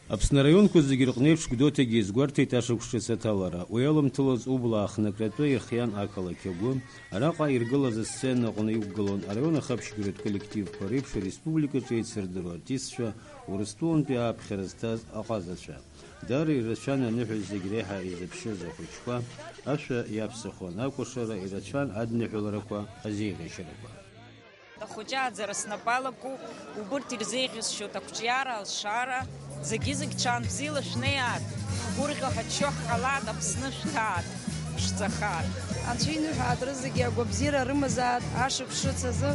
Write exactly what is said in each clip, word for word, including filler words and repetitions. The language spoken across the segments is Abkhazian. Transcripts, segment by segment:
Аԥсны араионқәа зегьы рҟны еиԥш Гәдоуҭагьы иазгәарҭеит ашықәс ҿыц аҭалара. Уи аламҭалаз убла аахнакратәы ирхиан ақалақь агәы. Араҟа иргылаз асцена аҟны иқәгылон араион ахаԥшьгаратә коллективқәа реиԥш ареспубликаҿы еицырдыруа артистцәа, Урыстәылантәи ааԥхьара зҭаз аҟазацәа. Даара ирацәан аныҳәа зегь реиҳа изыԥшыз ахәыҷқәа, ашәа иаԥсахуан акәашара, ирацәан адныҳәаларақәа, азеиӷьашьарақәа. Ахәыҷы ааӡара снапы алакуп, убырҭ ирзеиӷьасшьоит ақәҿиара, алшара, зегьы-зегь ҽаанбзиала шәнеиаат, ҳгәырӷьо ҳаччо ҳҟалаат, Аԥсны шәҭаат, ԥшӡахаат. Анцәа иныҳәаат рызегьы, агәабзиара рымазаат, ашықәс ҿыц азы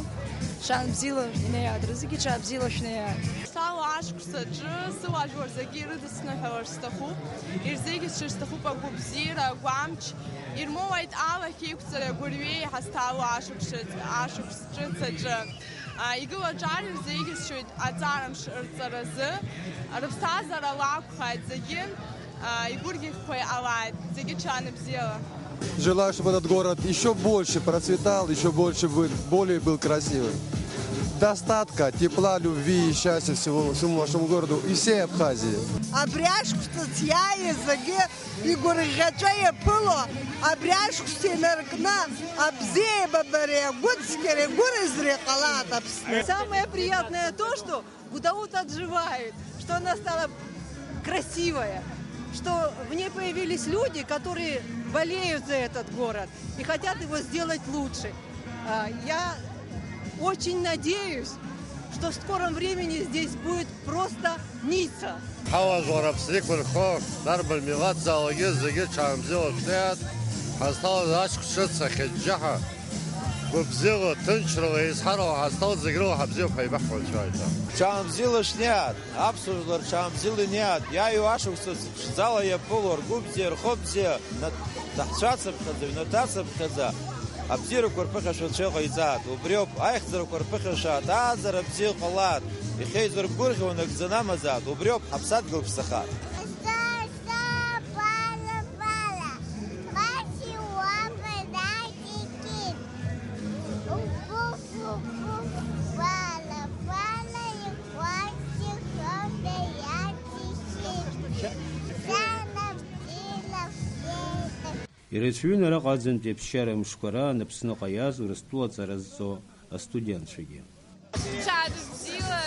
ҽаанбзиала шәнеиаат, рызегьы ҽаанбзиала шәнеиаат. Сало ашықәс аҿы сыуаажәлар зегьы ирыдысныҳәалар сҭахуп, ирзеиӷьасшьар сҭахуп агәабзиара, агәамч, ирмоуеит алахь еиқәҵара, агәырҩеи ҳазҭало ашықәс ҿыц, ашықәс ҿыц аҿы. А, игылоу аҿар ирзеиӷьасшьоит аҵарамш рҵаразы, рыԥсҭазаара лакәхааит зегьы, а, игәырӷьахьқәа иҟалааит, зегьы ҽаанбзиала. Желаю, чтобы этот город ещё больше процветал, ещё больше был, более был красивым. Достатка, тепла, любви и счастья всего, всему вашему городу и всей Абхазии. Абри ашықәс ҿыц иааиз зегьы игәырӷьаҵәа иаԥыло, абри ашықәс инаркны, абзиеибабареи агәыцқьареи агәыразреи ҟалаат Аԥсны. Самое приятное то, что Гудаута отживает, что она стала красивая, что в ней появились люди, которые болеют за этот город и хотят его сделать лучше. А, я очень надеюсь, что в скором времени здесь будет просто Ница. Ҳауаажәлар Аԥсны иқәынхо, дарбан милаҭзаалакгьы зегьы ҽаанбзиала шәнеиаат, ҳазҭалаз ашықәс ҿыц ахьыџьџьаҳа, гәабзиала, ҭынчрала, еизҳарала ҳазҭалаз зегь рыла ҳабзиоуп ҳәа еибаҳҳәо Анцәа иҭа. Ҽаанбзиала шәнеиаат, аԥсуа жәлар ҽаанбзиала инеиаат, иааиуа ашықәс ԥшӡала иаԥыло, ргәы бзиа, рхы бзиа, на-, даҳцәацыԥхьаӡа, ҩнаҭацыԥхьаӡа, абзиарақәа рԥыхьашәа Анцәа иҟаиҵааит. Убриоуп, аихьӡарақәа рԥыхьашәааит, ааӡара бзиа ҟалааит, иахьа изыргәырӷьо нагӡаны амазааит, убриоуп, ҳаԥсадгьыл ԥсахааит. Ирацәаҩын араҟа аӡынтәи аԥсшьара мшқәа раан Аԥсныҟа иааз Урыстәыла аҵара зҵо астудентцәагьы. Ҽаанбзиала,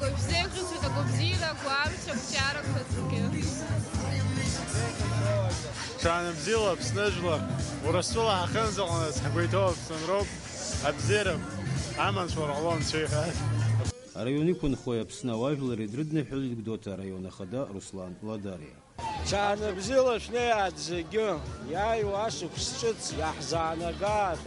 гәабзиак ҿыцуеит агәабзиара, агәамч, ақәҿиарақәа зегьы. Ҽаанбзиала, Аԥсны жәлар, Урыстәыла ҳахынӡаҟалаз ҳгәы иҭоу Аԥсынроуп, абзиарак аманшәалар ҟалом, Анцәа иҳәар. Араион иқәынхои Аԥсны ауаажәлари дрыдныҳәалеит Гәдоуҭа араион ахада Руслан Ладариа. Ҽаанбзиала шәнеиааит зегьы, иааиуа ашықәс ҿыц иаҳзаанагааит.